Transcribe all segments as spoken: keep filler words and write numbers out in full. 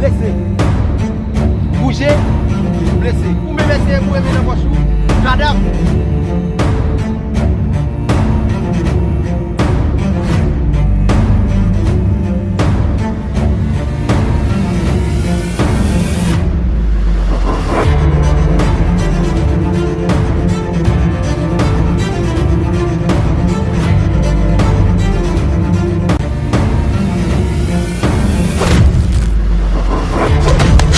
Blese. Bouje. Blese. Ou menm eseye boure men nan pòch ou. Kadav.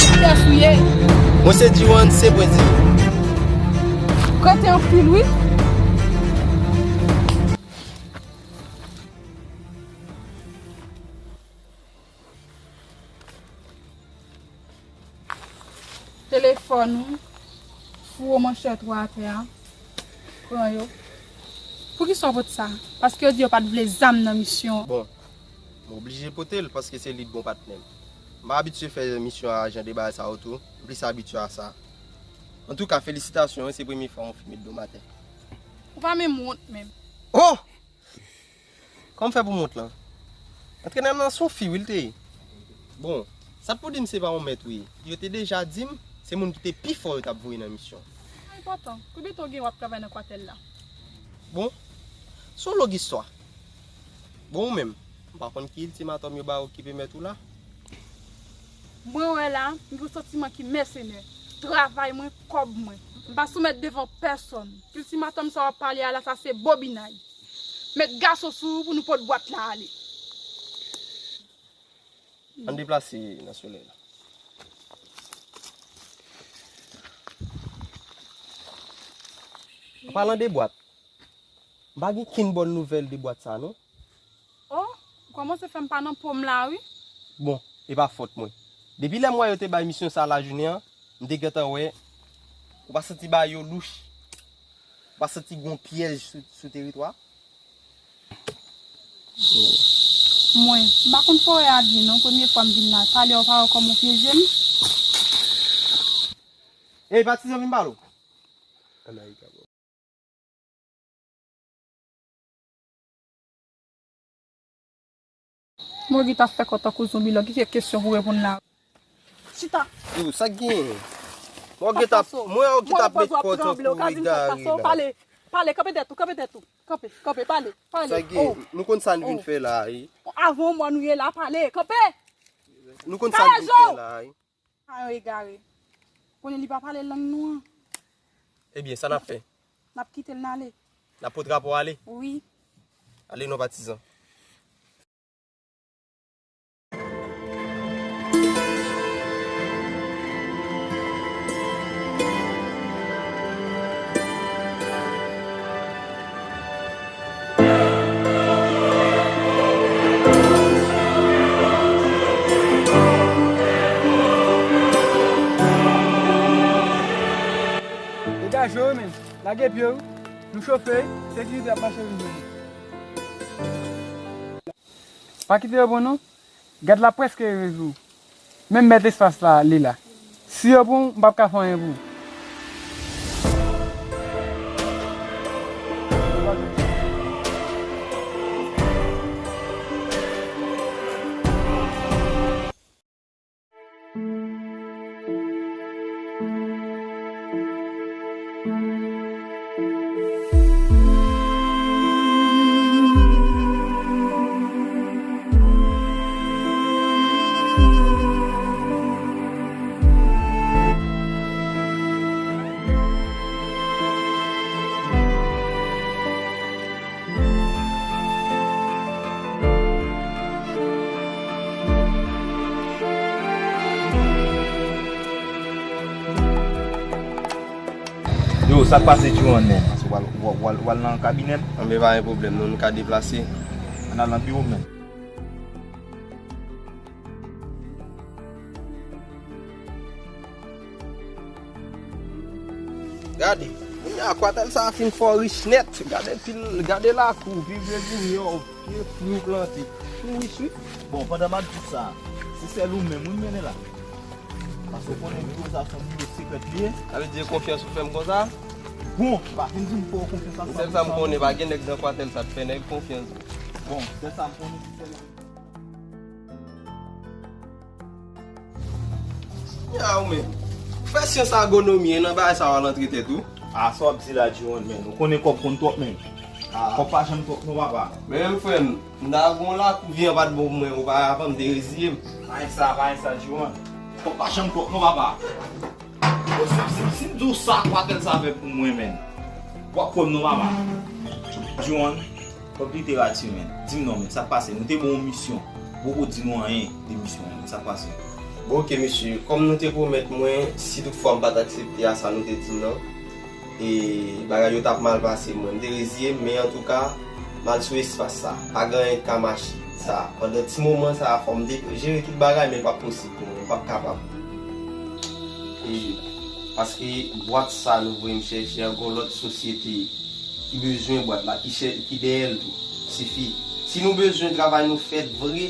Kiyès ou ye? Mwen se Diwan, se Bwendye. Prete anpil, wi. Telefòn ou, foure manchèt ou atè a. Pran yo. Poukisa w pot sa? Paske yo di yo pa t vle zam nan misyon an. Bon, m oblije pote l paske se li k bon patnè m. M pa abitye fè misyon a jan de bagay sa yo tou. M plis abitye a sa. Antouka, felisitasyon, wi, se premye fwa yon fi met do m atè. Ou pa menm wont menm. Oh! Kòman fè pou m wont lan? Antrenè m nan se yon fi, wi, l te ye. Bon, sa t pou di m se pa yon mèt ou ye. Yo te deja di m, se moun ki te pi fò yo t ap voye nan misyon. Pa enpòtan. Konbyen tan w gen w ap travay nan kwatèl la? Bon, se yon long istwa. Bon, ou menm, m pa konn ki iltimatòm yo ba w okipe mèt ou la. Mwen wè la, m gen yon santiman ki mèsenè. Travay mwen, kòb mwen. M pa soumèt devan pèsonn. Iltimatòm sa w ap pale a la, sa se bobinay. Met gason sou ou pou nou pot bwat la ale. Ann deplase nan solèy la. An palan de bwat, m pa gen kenn bòn nouvèl de bwat sa non. Oh, ou kòmanse fè m pa nan po m la wi. Bon, e pa fòt mwen. Depi lè m wè yo te bay misyon sa lajounen an, m te gentan wè ou pa santi bagay yo louch. Ou pa santi gon pyèj sou, sou teritwa? Mwen, m pa konn forè a byen non, premye fwa m vin la. Talè ou pa wè kòman w pyeje m? Ey, patizan, vin pale w. Mwen ki t ap fè kò tankou zonbi la, ki kesyon pou reponn la? Chita. Yo, sa k genyen? Mwen ki t ap, mwen ki t ap met kò tankou egare la. Pale, pale, kanpe tèt ou, kanpe tèt ou. Kanpe, kanpe, pale, pale. Sa k genyen? Nou konn sa n vin fè la, wi. Avan w mò nou ye la, pale, kanpe. Nou konn sa n vin fè la, wi. Sa yon egare. Konnen li pa pale lang nou an. Ebyen, sa n ap fè? N ap kite l n ale. N ap pot rapò ale? Wi. Ale non patizan. Degaje w men, lage pye w, nou chofe, sekirite ap mache vin jwenn nou. Pa kite yo pran non. Gad la prèske rive sou ou. Menm mèt espas la, li la. Si yo pran w, m p ap ka fè anyen pou ou. Yo, sa k pase Djouwan menm? Paske w al, w al, w al, w al nan kabinè l? Anben, pa gen pwoblèm, non, nou ka deplase. Ann al nan biwo m menm. Gade, kounye a kwatèl sa a fin fò rich nèt. Gade pil, gade lakou, pi vye ginyon, pye fwi ou plante. Ou rich wi. Bon, pandan m ap di w sa, se sèl ou menm wi m mennen la. Paske w konnen biwo sa se yon biwo sekrè li ye. Sa vle di e konfyans ou fè m konsa? Bon, pa vin di m fè w konfyans a san pou san. Sèl sa m konnen, pa gen nèg nan kwatèl sa k fè nèg konfyans. Bon, sèl sa m konnen, se sèl. Ya ou menm. Fè syans agonomi, e nan bagay sa w al antre tèt ou. A, sa w ap di la, Jiwon, men. Ou konnen kòb konn twòp, men. A. Kòb pa janm twòp, non, papa. Men menm, frè m, m ta gen yon lakou, vi an pa t bon pou mwen oparavan, m te reziye m. Pa gen sa, pa gen sa, Jiwon. Kòb pa janm twòp, non, papa. Bon, si, si, si m di w sa, kwatèl sa fè pou mwen, men. W ap kwè m, non, papa. Jiwon. Kòb literati, men. Di m non, men, sa k pase? Nou te ba w yon misyon. Ou poko di nou anyen de misyon an, men. Sa k pase? Bon, oke, mesye. Kòm nou te pwomèt mwen, si toutfwa m pa t aksepte a sa nou te di m nan, e bagay yo t ap mal pase mwen. M te reziye m, men antouka, m al sou espas sa. Pa gen anyen k ka mache. Sa, pandan ti moman sa, fò m te jere tout bagay, men l p ap posib pou mwen. M p ap kapab. E, paske bwat sa nou voye m chèche an, gon lòt sosyete ki bezwen bwat la, ki chè, ki dèyè l tou. Sifi. Si nou bezwen travay nou fèt vre,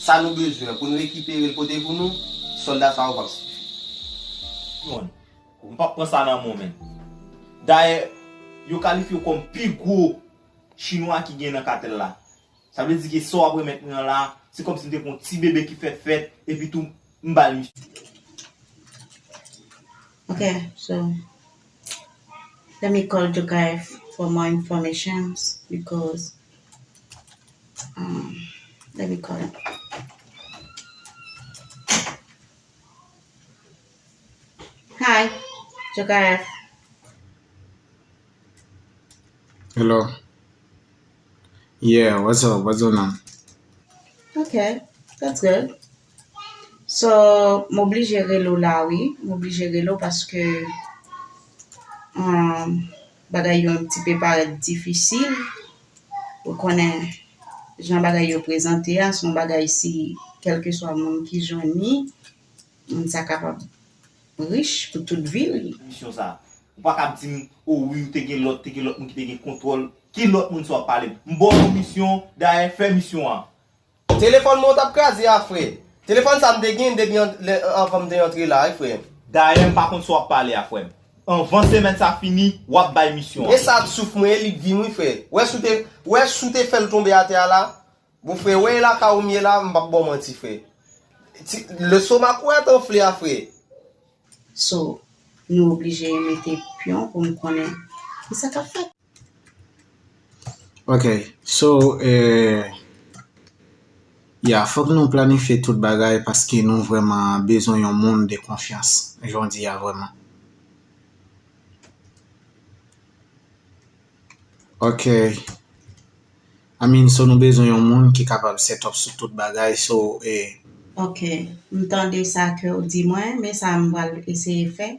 sa nou bezwen pou n rekipere l pote pou nou, sòlda sa yo p ap sifi. Yon, m p ap pran sa nan men w, men. Dayè, yo kalifye w kòm pi gwo chinwa ki gen nan katèl la. Sa vle di ke sa w ap remèt mwen an la, se kòmsi m te pran yon ti bebe ki fèk fèt, epi tou, m ba l misyon. Okay, so let me call Jogayev for more informations because um, let me call him. Hi, Jogayev. Hello. Yeah, what's up? What's going on? Okay, that's good. So, m oblije rele w la wi. M oblije rele w paske um, bagay yo yon ti pe parèt difisil. Ou konnen jan bagay yo prezante a, se yon bagay si kèlkeswa moun ki jwenn li, moun sa kapab rich pou tout vi li. Misyon sa. Ou pa ka ap di m, o wi, ou te gen lòt, te gen lòt moun ki te gen kontwòl. Ki lòt moun sa w ap pale m? M ba w yon misyon, dayè, fè misyon an. Telefòn mwen w t ap kraze a, frè. Telefòn sa m te gen depi an, lè, anvan m te antre la, wi, frè. Dayè, m pa konn sa w ap pale a, frè m. Anvan semèn sa fini, w ap bay misyon an. E sa ap souf mwen, e li k vi m, wi, frè. W wè si w te, w wè si w te fè l tonbe atè a la? Bon, frè, w wè e lakay ou m ye la, m p ap ba w manti, frè. Ti, lestomak ou wè t anfle a, frè. So, nou oblije mete pyon pou n konnen kisa k ap fèt. Ok, so, eh, ya, fòk nou planifye tout bagay paske nou vrèman bezwen yon moun de konfyans jodi a vrèman. Ok. I mean, so nou bezwen yon moun ki kapab set up sou tout bagay, so, eh. Ok, m tande sa ke w di mwen, men sa m pral eseye fè.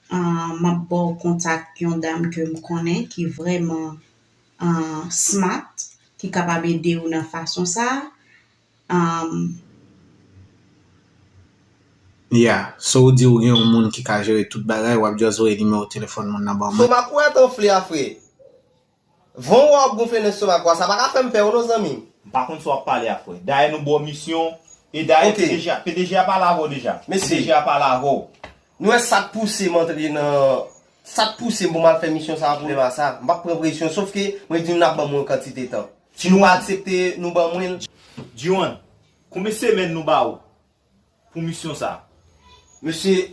Ah, m ap ba w kontak yon dam ke m konnen ki vrèman ah, smart, ki kapab ede w nan fason sa a. Ah, Yeah, so ou di ou gen yon moun ki ka jere tout bagay, w ap just voye nimewo telefòn moun nan ban mwen. Lestomak ou wè t anfle a, frè. Van w wè w ap gonfle nan lestomak ou a, sa pa ka fè m pè w non, zanmi m. M pa konn sa w ap pale a, frè. Dayè nou ba w misyon, e dayè PDG a, PDG a pale avè w deja. PDG a pale avè w. Nou wè sa k pouse m antre nan, sa k pouse m pou m al fè misyon sa a, pwoblèm a sa. M p ap pran presyon, sòf ke mwen di nou n ap ban mwen yon kantite tan. Si nou pa aksepte nou ban mwen l. Jiwon, konbyen semèn nou ba ou pou misyon sa? Mesye,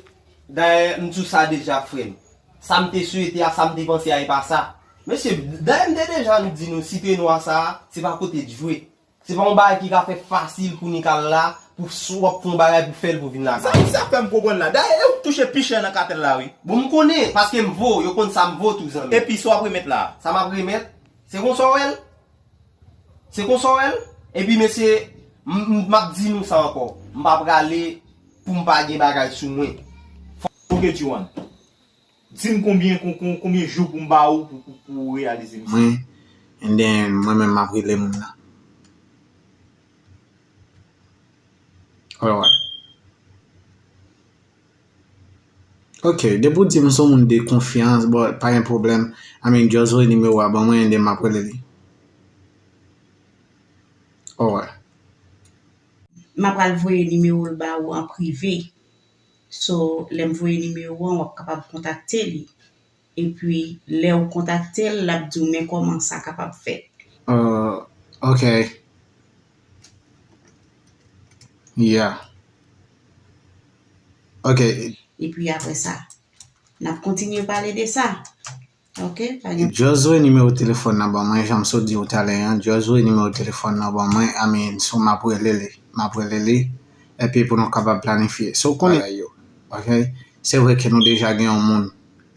dayè m di w sa deja, frè m. Sa m te swete a, sa m te panse a, e pa sa. Mesye, dayè m te deja di nou, Site Nwa sa a, se pa kote l jwe. Se pa yon bagay ki ka fèt fasil pou Nicole la, pou w ap fè yon bagay pou fè l pou vin lakay ou. Sa misye ap fè m konprann la. Dayè, e ou k touche pi chè nan katèl la, wi. Bon, m konnen, paske m vo, yo konn sa m vo tou, zanmi m. Epi sa w ap remèt la? Sa m ap remèt? Se konsa w wè l? Se konsa w wè l? Epi, mesye, m, m, m ap di nou sa ankò. M pa prale pou m pa gen bagay sou mwen. Ok, Jiwon. Di m konbyen, kon, kon, konbyen jou pou m ba ou pou, pou, pou ou reyalize misyon. Mwen, and then mwen menm m ap rele moun nan. Alright. Ok, depi w di m se yon moun de konfyans, but pa gen pwoblèm. I mean, just voye nimewo a ban mwen, and then m ap rele li. Alright. M ap al voye nimewo l ba ou an prive. So, lè m voye nimewo an, w ap kapab kontakte li. Epi, lè w kontakte l, l ap di w men kòman sa kapab fèt. Oh, ok. Yeah. Ok. Epi apre sa, n ap kontinye pale de sa. Ok, pa gen. Just voye nimewo telefòn nan ban mwen, jan m sot di w talè a. Just voye nimewo telefòn nan ban mwen, I mean, so m ap rele li. M ap rele li. Epi pou nou kapab planifye. So, w konnen bagay yo. Ok? Se vre ke nou deja gen yon moun.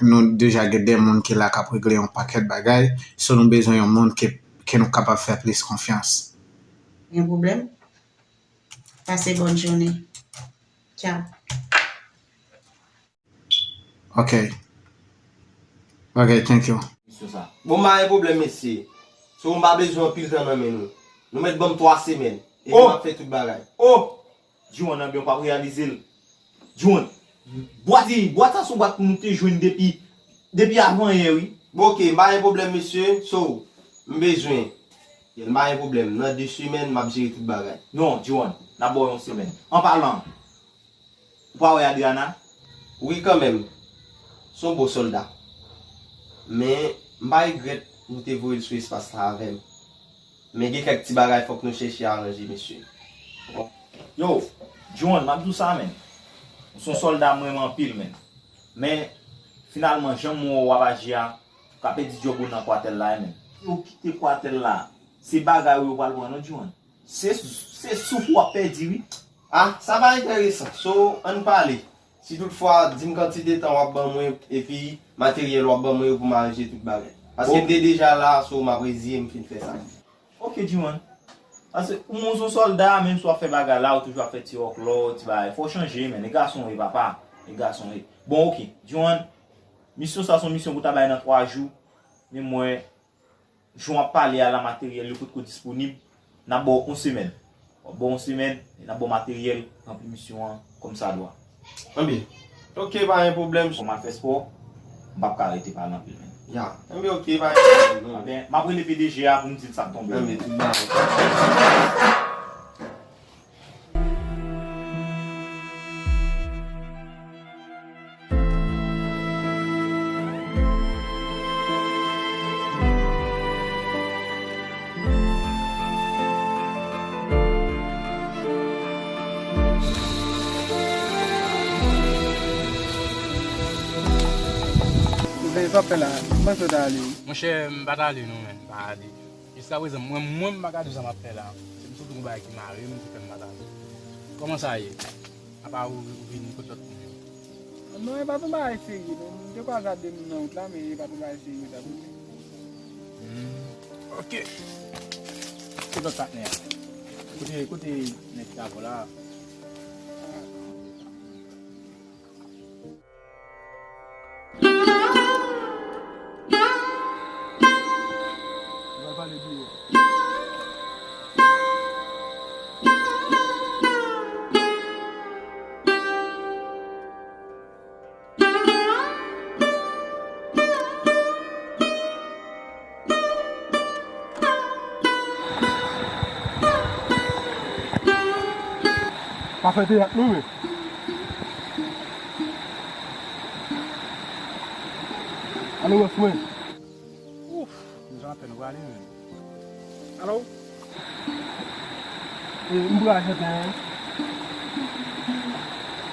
Nou deja gen de moun ki la k ap regle yon pakèt bagay. So, nou bezwen yon moun ke, ke nou kapab fè plis konfyans. Gen pwoblèm? Pase bòn jounen. Tchaw. Ok. Ok, thank you. Misyon sa. Bon, m pa gen pwoblèm, mesye. So, m pa bezwen anpil tan nan men nou. Nou mèt ban m twa semèn. Epi m ap fè tout bagay. Oh! Juan, anben, w p ap reyalize l. Juan, bwat, bwat sa se yon bwat nou te jwenn depi, depi avan yè, wi. Bon, ok, m pa gen pwoblèm, mesye. So, m bezwen. M pa gen pwoblèm. Nan de semèn, m ap jere tout bagay. Non, Juan, n ap ba w yon semèn. An palan, ou pa wè Adriana? Wi, kanmenm. Se yon bon sòlda. Men, m pa regrèt nou te voye l sou espas la avè m. Men gen kèk ti bagay fòk nou chèche aranje, mesye. Yo, Juan, m ap di w sa, menn. Ou se yon sòlda m renmen anpil, menn. Men, finalman, jan m wè w ap aji a, ou ka pèdi djòb ou nan kwatèl la, wi, menn. Si w kite kwatèl la, se bagay ou yo pral pran, non, Juan. Se, se souf ou ap pèdi, wi. Ah, sa pa enteresan. So, ann pale. Si toutfwa, di m kantite tan w ap ban mwen, epi materyèl w ap ban mwen yo pou m aranje tout bagay. Paske m te deja la, so m ap reziye m fin fè sa. Ok, Juan. Paske ou menm se yon sòlda, menm si w ap fè bagay la, ou toujou ap fè ti wòklò, ti bagay. Fò w chanje, men. E gason w ye, papa. E gason w ye. Bon, ok. Juan, misyon sa se yon misyon pou w ta bay nan twa jou. Men mwen, jan w ap pale a la, materyèl yo potko disponib. N ap ba w yon semèn. W ap ba w yon semèn, e n ap ba w materyèl, ranpli misyon an kòmsadwa. Anben, ok, pa gen pwoblèm. Fò m al fè spò, m p ap ka rete pale anpil, menn. Ya, anben, ok, pa gen pwoblèm, non. Anben, m ap rele P D G a pou m di l sa k tonbe. Anben, tout bagay. Ou gen sa fè la, m panse w ta ale wi. Monchè, m pa t ale non, menn, m pa ale. Jiskaprezan, mwen, mwen, m pa ka di w sa m ap fè la. Se m sot yon bagay ki mare m, ki fè m pa t ale. Kòman sa ye? Apa ou, ou vini kot lòt moun yo? Non, e pa t yon bagay serye, non. M te kwaz ak de moun nan wout la, men e pa t yon bagay serye, sa pou di. Hmm, ok. Kot lòt patnè a? Kote, kote nèg ki avè w la? Pa fè teyat non, men. Alo, bòs mwen. Ouf, nou jan apèn prale, men. Alo? E, m pral chante, hein?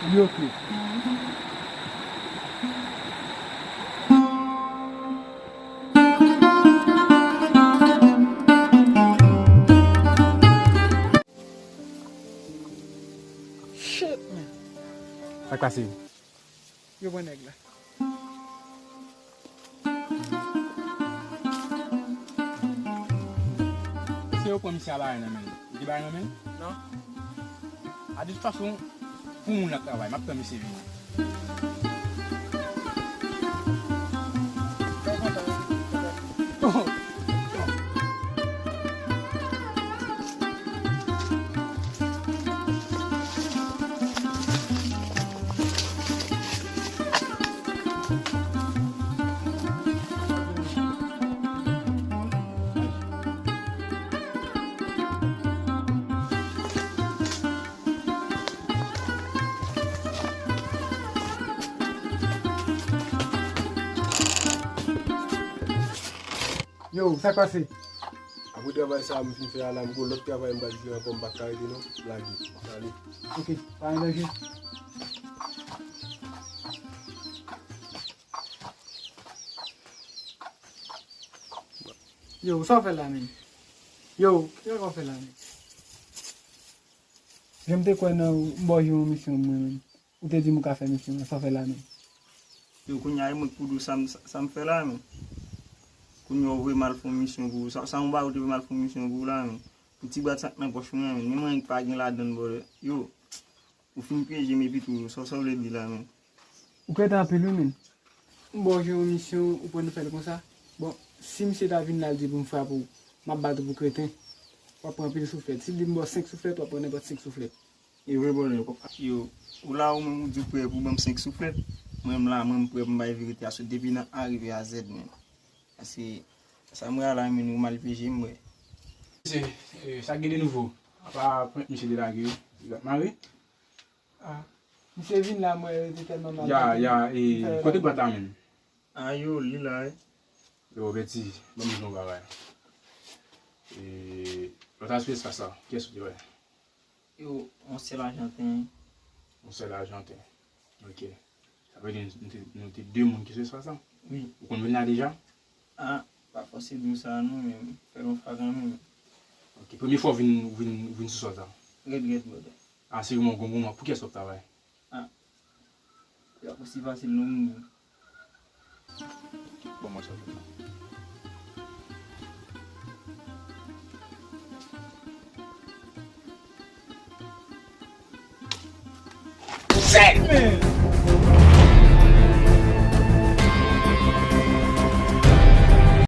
Li ok. Shit, man. Sa k pase? Yo pran nèg la. Èske yo pran misye a bagay nan men l? Li gen bagay nan men l? Non. A, de tout fason, pou moun nan travay, m ap tann misye vini. Yo, sa k pase? Apre travay sa a m fin fè a la, m gon lòt travay m pral jwe ankò, m pa ka rete non. M lage. M ale. Ok, pa gen danje. Yo, sa w fè la menm? Yo, kisa w fè la menm? Jan m te kwè nan ou, m ba w jwe yon misyon mwen menm. Ou te di m ou ka fè misyon an, sa w fè la menm? Yo, kounye a e mwen k pou di w sa m, sa, sa m fè la menm. Kounye a ou voye m al fè yon misyon pou ou. Sa, sa yon bagay ou te voye m al fè yon misyon pou ou la menm. Pou ti bwat sa k nan pòch mwen an menm. Menm anyen k pa gen ladan l, brother. Yo, ou fin pyeje m epi tou, sa, sa w vle di la menm? Ou kreten anpil wi menm. M ba w jwe yon misyon, ou pran nou fè l konsa. Bon, si misye ta vin la l di pou m frape w, m ap bat ou pou kreten. W ap pran anpil souflèt. Si l di m ba w senk souflèt, w ap pran nenpòt senk souflèt. E vre, brother, yo, ou la ou menm ou di w prè pou ban m senk souflèt. Mwen menm la, mwen m prè pou m bay verite a sot depi nan A rive a Z menm. Paske sa m wè a la menm ou mal pyeje m, wi. Se, e, sa k gen de nouvo? Apa pwent misye delage wi. Li ap mare? Ah, misye vin la, mwen rete tèlman mal. Ya, ya, e, kote bwat la menm? Ah, yo, li la, wi. Yo, Bèti, ban m di w yon bagay. E, lòt aspe espas la, kiyès ou te wè? Yo, yon sèl Ajanten. Yon sèl Ajanten. Ok. Sa vle di nou te, nou te de moun ki sou espas la? Wi. Ou konn vin la deja? Ah, pa fòse di w sa non, men fè l yon fwa kanmenm. Ok, premye fwa w vin, ou vin, ou vin sou sòl sa? Rèd, rèd, brother. Ah, se yon gwo moman. Pou kiyès w ap travay? Ah, y ap osi fasil non moun. Bon, mwen sa. Sèl!